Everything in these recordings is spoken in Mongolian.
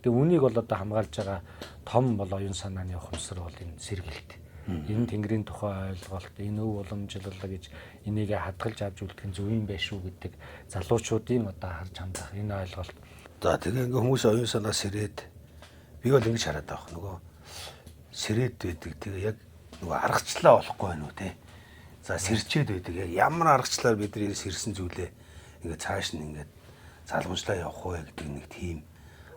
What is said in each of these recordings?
Тэгээ үүнийг бол одоо хамгаалж байгаа том бол оюун санааны ухамсар бол энэ сэргэлт. Энэ тэнгэрийн тухай ойлголт, энэ өв уламжлал гэж энийг хадгалж авч үлдэх нь зөв юм байх шүү гэдэг залуучуудын одоо харж хандах энэ ойлголт. За, тэгээ ингээ хүмүүс оюун санаа сэрээд би бол ингэж хараад байгаа. Нөгөө сэрээд байдаг. Тэгээ яг нөгөө аргачлаа олохгүй байна уу те. За, сэрчээд байдаг. Яг ямар аргачлаар бид нар сэрсэн зүйлээ ингээ цааш нь ингээд залгамжлаа явах вэ гэдэг нэг тийм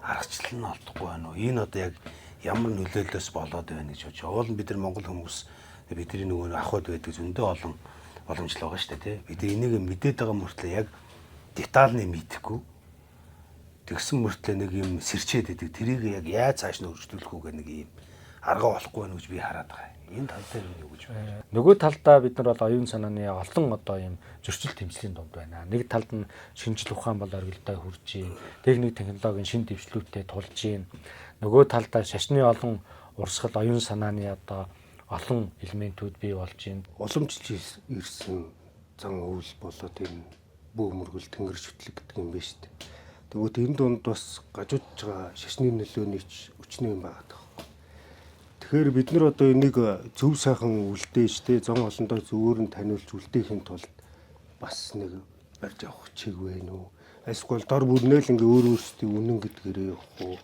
аргачлал нь олдохгүй байна уу? Энэ одоо яг ямар нөлөөллөөс болоод байна гэж бодож. Уул нь бид нар монгол хүмүүс, бидний нөгөө ахуйд байдаг зөндөө олон боломжлол байгаа шүү дээ, тий. Бид энийг мэдээд байгаа мөртлөө яг детальны мэдэхгүй тэгсэн мөртлөө нэг юм сэрчээд байдаг. Тэрийг яг яаж цааш нь өргөжлүүлэх үү гэх нэг юм арга олохгүй байна гэж би хараад байгаа. Энэ тал дээр юу гэж байна? Нөгөө талдаа бид нар бол оюун санааны олон одоо юм зөрчил тэмцлийн дунд байна. Нэг талд нь шинжил ухаан бол оргилдоо хурж гин, техник технологийн шин дэвшлүүтэй тулж гин. Нөгөө талдаа шашны олон урсгал, оюун санааны одоо олон элементүүд бий болж гин. Уламжлж ирсэн зан үйл болоод энэ бөө мөргөл тэнгэр шүтлэг гэдэг юм байна шүү дээ. Тэгвэл энэ дунд бас гажуудж байгаа шашны нөлөөний ч өчнөө юм байгаа таахгүй. Тэгэхээр бид нар одоо энийг зөв сайхан үлдээж те зон олондоо зөвөр нь таниулж үлдээхийн тулд бас нэг барьж авах чиг байна уу? Эсвэл дор бүрнээ л ингээ өөр өөрсдийн үнэн гэдгээрээ явах уу?